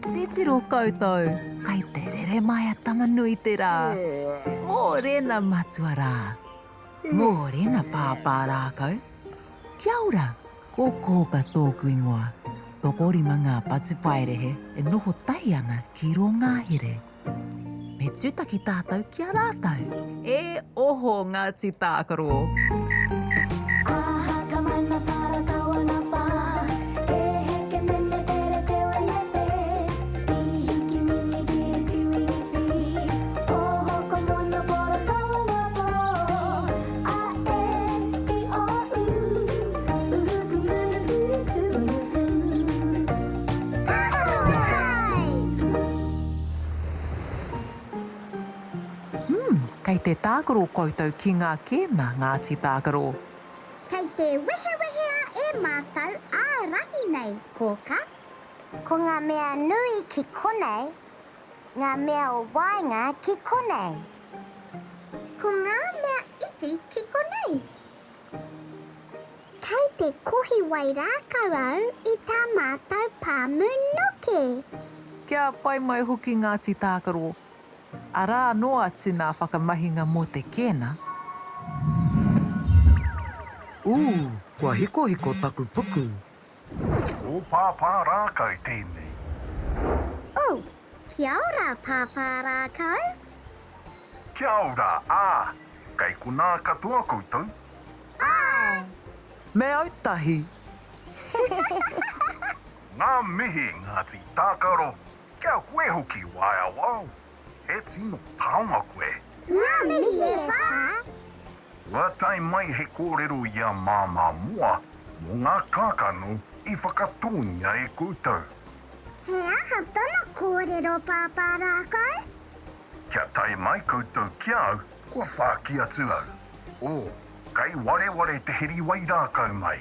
Titiro koutou, kai te rere mai a Tama-nui-te-rā. Mōrena matua rā. Mōrena pāpā rākau. Kia ora, ko Kōka tōku ingoa. Tokorima ngā patupaiarehe e noho tahi ana ki rō ngahere. Me tūtaki tātou ki a rātou. E oho Ngāti Tākaro! Umm, kei te tākaro koutou ki ngā kēma Ngāti Tākaro. Kei te wehewehea e mātou ā-rahi nei, Kōkā. Ko ngā mea nui ki konei, ngā mea o waenga ki konei. Ko ngā mea iti ki konei. Kei te kohi wairākau au i tā mātou pāmu noke. Kia pai mai hoki Ngāti Tākaro. Arā noa atu nā whakamahinga mō te kēna. Ū, kua hikohiko taku puku. Ko Pāpā Rākau tēnei. Oh, kia ora Pāpā Rākau. Kia ora, ā, kei konā katoa koutou? Āe. Me autahi. Ngā mihi Ngāti Tākaro, kia koe hoki Waea Wao. He tino taonga koe. Ngā mihi e whā. Kua tae mai he kōrero i a Māmā Moa mō ngā kākano i whakatōngia e koutou. He aha tana kōrero Pāpā Rākau? Kia tae mai koutou ki a au, kua whāki atu au. Oh, kei wareware te heri wairākau mai.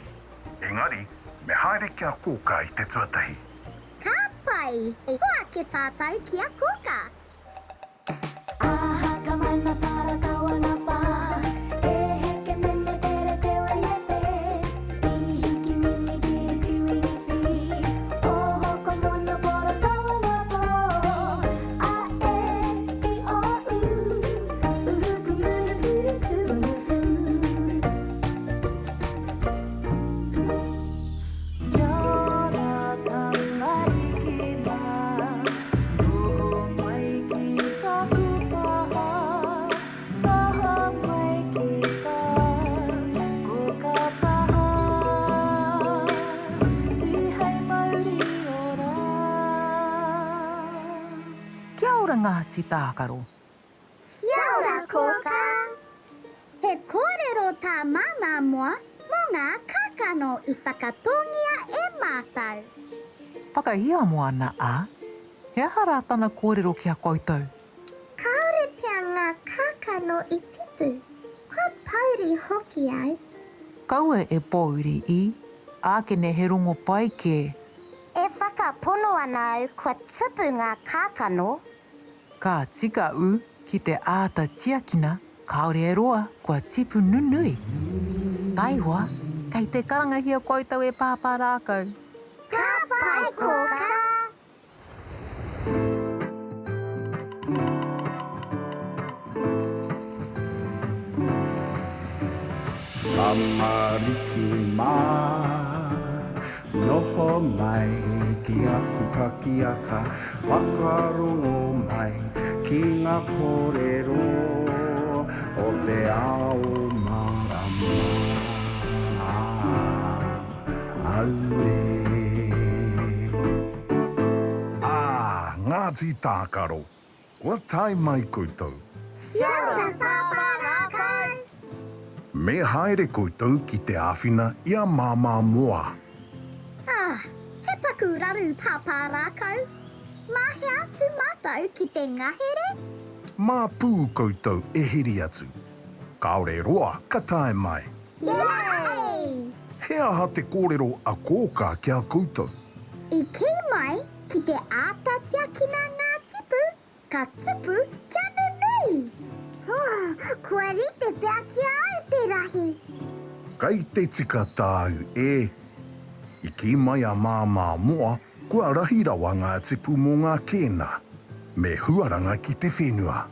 Engari, me haere ki a Kōkā i te tuatahi. Ka pai! Hoake tātou ki a Kōkā. Kia ora Ngāti Tākaro. Kia ora Kōkā! He kōrero tā Māmā Moa mō ngā kākano i whakatōngia e mātou. Whakahiamo ana a, he aha rā tana kōrero ki a koutou? Kāore pea ngā kākano i tipu. Kua pōuri hoki au. Kaua e pōuri i, ākene he rongo pai kē. E whakapono ana au kua tupu ngā kākano. Ka tika ū ki te āta tiakina, kāore e roa kua tipu nunui. Taihoa, kei te karangahia koutou e Pāpā Rākau. Ka pai kōkā! Tamariki mā, noho mai ki aku pakiaka, whakarongo mai ki ngā kōrero o te ao mārama. Auē. Ā, Ngāti Tākaro, Kua tae mai koutou. Kia ora Pāpā Rākau! Me haere koutou ki te āwhina i a Māmā Moa. Ah, he paku raru Pāpā Rākau. Mā hea atu mātou ki te ngahere? Mā pū koutou e heri atu. Kāore roa ka tae mai. Yay! He aha te kōrero a Kōkā ki a koutou? I kī mai ki te āta tiakina ngā tipu, ka tupu kia nunui. Kua rite pea ki a au te rahi. Kei te tika tāu, e. I kī mai a Māmā Moa. Kua rahi rawa ngā tipu mō ngā kēna. Me huaranga ki te whenua.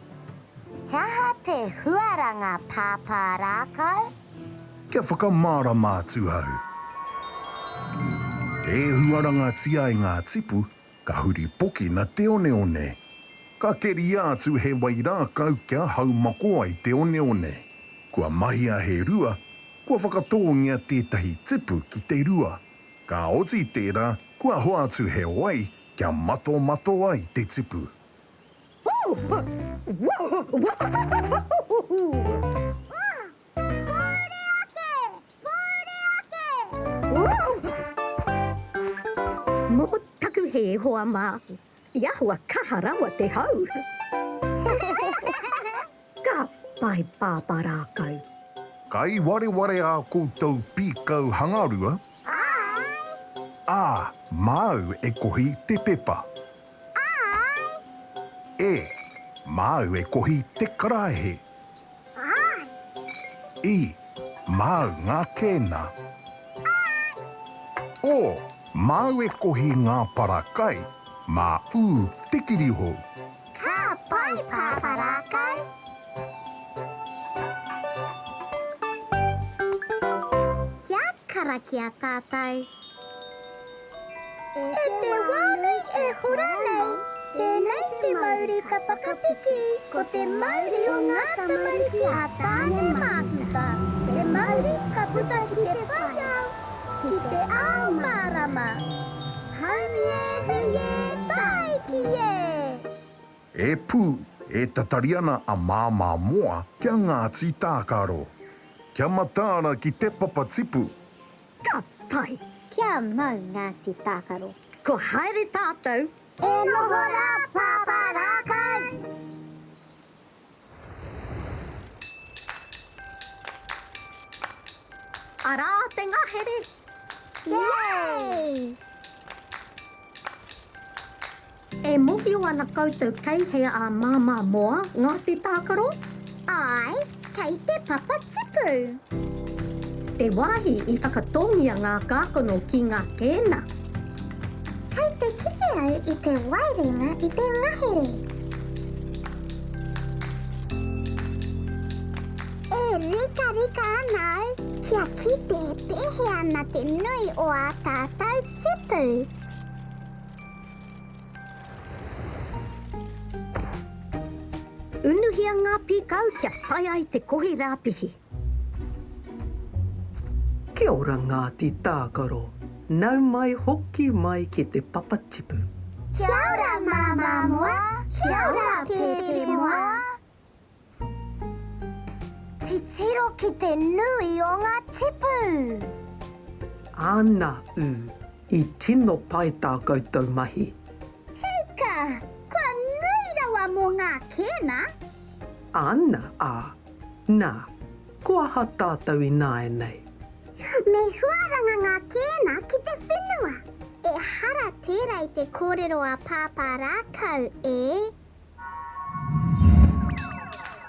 He aha te huaranga pāpā rākau? Kia whakamārama atu au. E huarangatia ai ngā tipu, ka huri pokina te oneone. Ka keria atu he wairākau kia haumako ai te oneone. Kua mahia he rua, kua whakatōngia tētahi tipu ki te rua. Ka oti tērā, kua hoatu he wai kia matomato ai te tipu. Pōuri ake! Pōuri ake! Mō taku hē, hoa mā, i ahua kaha rawa te hau. Ka pai Pāpā Rākau. Kai wareware ā koutou pīkau hangarua? Āe! Ā, māu e kohi te pepa. Āe! E, māu e kohi te karaehe. Āe! I, māu ngā kēna. Āe! O, māu e kohi ngā para kai, mā ū te kirihou. Ka pai, Pāpā Rākau! Kia karakia tātou. E te wā nui e hora nei, tēnei te mauri ka whakapiki, ko te mauri o ngā tamariki a Tāne Māhuta, te mauri ka puta ki te whai ao, ki te ao mārama. Haumi e, hui e, tāiki e! E pū, e tatari ana a Māmā Moa kia Ngāti Tākaro. Kia mataara ki te papatipu. Ka pai! Kia mau Ngāti Tākaro. Ko haere tātou. E noho rā Pāpā Rākau! Arā te ngahere! Yay! E mohio ana koutou kei hea a Māmā Moa ngā te tākaro? Āe, kei te papa tipu. Te wāhi i whakatōngia ngā kākano ki ngā kēna. Kei te kite au i te waerenga i te ngahere. E rikarika ana au kia kite e pēhea ana te nui o ā tātou tipu. Unuhia ngā pīkau kia pai ai te kohi rāpihi. Kia ora Ngāti Tākaro, nau mai hoki mai ki te papatipu. Kia ora Māmā Moa, kia ora Pēpē Moa. Titiro ki te nui o ngā tipu! Ana ū, i tino pai tā koutou mahi. Hika! Kua nui rawa mō ngā kēna! Ana ā, nā, ko aha tātou ināianei? Me huaranga ngā kēna ki te whenua! Ehara tērā i te kōrero a Pāpā Rākau, e.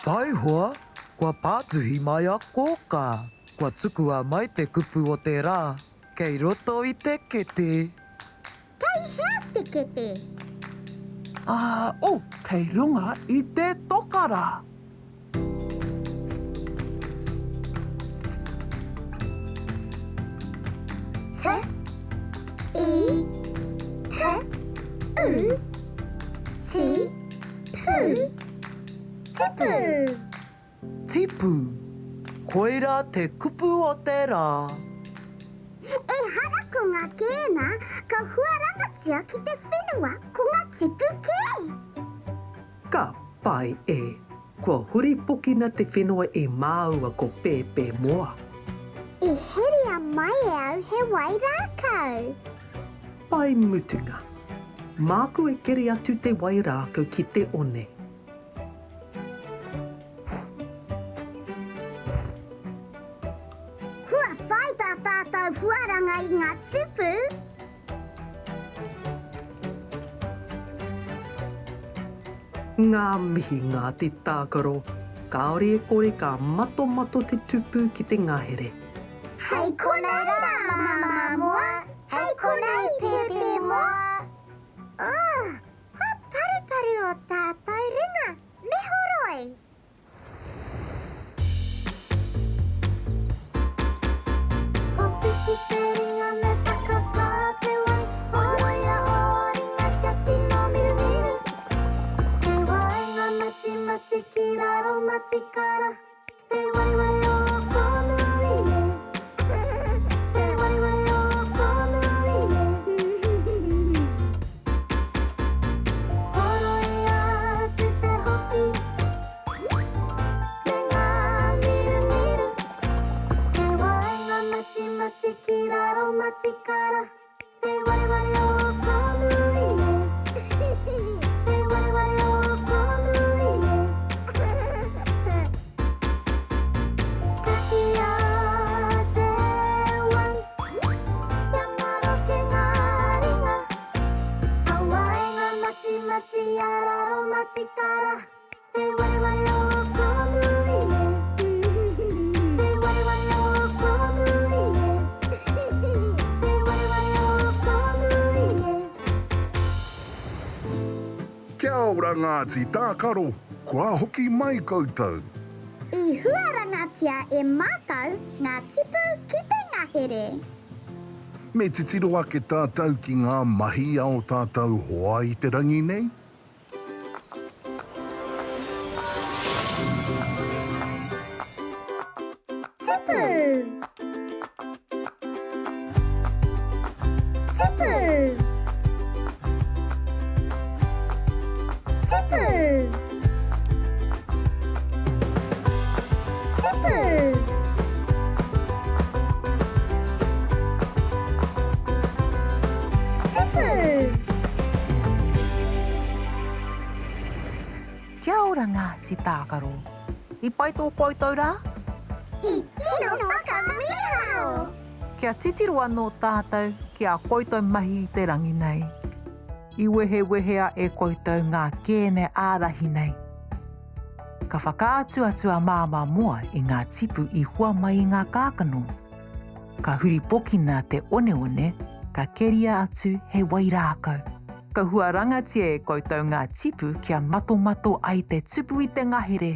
Taihoa, kua pātuhi mai a Kōkā, kua tukua mai te kupu o te rā, kei roto i te kete. Kei hea te kete? Ā, oh, kei runga i te toka rā. T, I, P, U, T, P, Tipu! Tipu! Koirā te kupu o te rā. Ehara ko ngā kēna ka huarangatia ki te whenua ko ngā tipu kē. Ka pai e. Kua huripokina te whenua e māua ko Pēpē Moa. I heria mai e au he wai rākau. Pai mutunga. Māku e keri atu te wai rākau ki te one. Kua whai tā tātou huaranga i ngā tupu. Ngā mihi Ngāti Tākaro, kāore e kore ka matomato te tupu ki te ngahere. Hei konei rā Māmā Moa, hei konei Pēpē Moa. Oh, ka paruparu o tātou ringa, me horoi! Hopiki te ringa me whakapā te wai, horoia ō ringa kia tino mirumiru. Te waenga matimati ki raro matikara. Te waewae o Kōnui e. Te waewae o Kōnui e. Horoia atu te hoki me ngā mirumiru. Te waenga matimati ki raro matikara. Te waewae o Kōnui e. Te waewae o Kōnui e. Katia te wai, kia maroke ngā ringa. Awaenga matimati a raro matikara. Te waewae o Kōnui e. Te waewae o Kōnui e. Te waewae o Kōnui e. Kia ora Ngāti Tākaro, kua hoki mai koutou. I huarangatia e mātou ngā tipu ki te ngahere. Me titiro ake tātou ki ngā mahi a o tātou hoa i te rangi nei? Tipu! Tipu! Tipu! Tipu! Tipu! Kia ora Ngāti Tākaro. I pai tō koutou rā? I tino whakamīharo! Kia titiro anō tātou ki ā koutou mahi i te rangi nei. I wehewehea e koutou ngā kēne ārahi nei. Ka whakaatu atu a Māmā Moa i ngā tipu i hua mai i ngā kākano. Ka huripokina te oneone, ka keria atu he wairākau. Ka huarangatia e koutou ngā tipu kia matomato ai te tupu i te ngahere.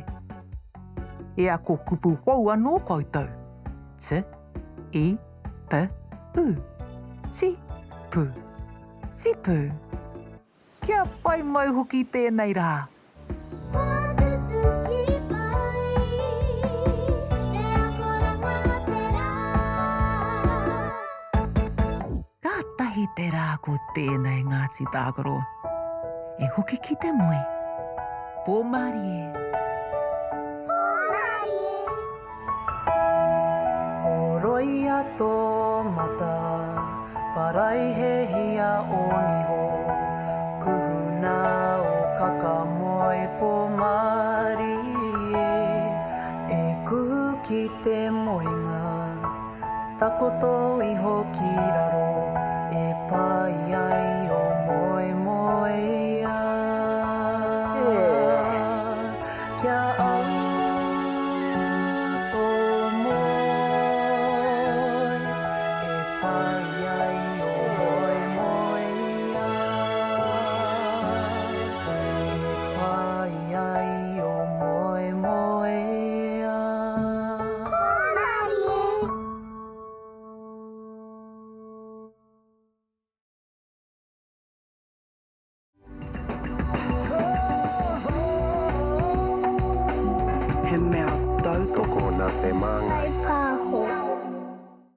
E ako kupu hou anō koutou. T, I, P, U. Ti, pu. Tipu. Kia pai mai hoki tēnei rā. Whakatutuki pai te akoranga o te rā. Kātahi te rā ko tēnei Ngāti Tākaro. E hoki ki te moe. Pō mārie. Pō mārie. Horoia tō mata, paraihehia ō niho, kuhuna ō kakamoe pō mārie, e kuhu ki te moenga, takoto iho ki raro, e pai ai ō moemoeā. Kia au tō moe e pai ai ō moemoeā, e pai ai ō moemoeā. Hūmarie! He mea tautoko.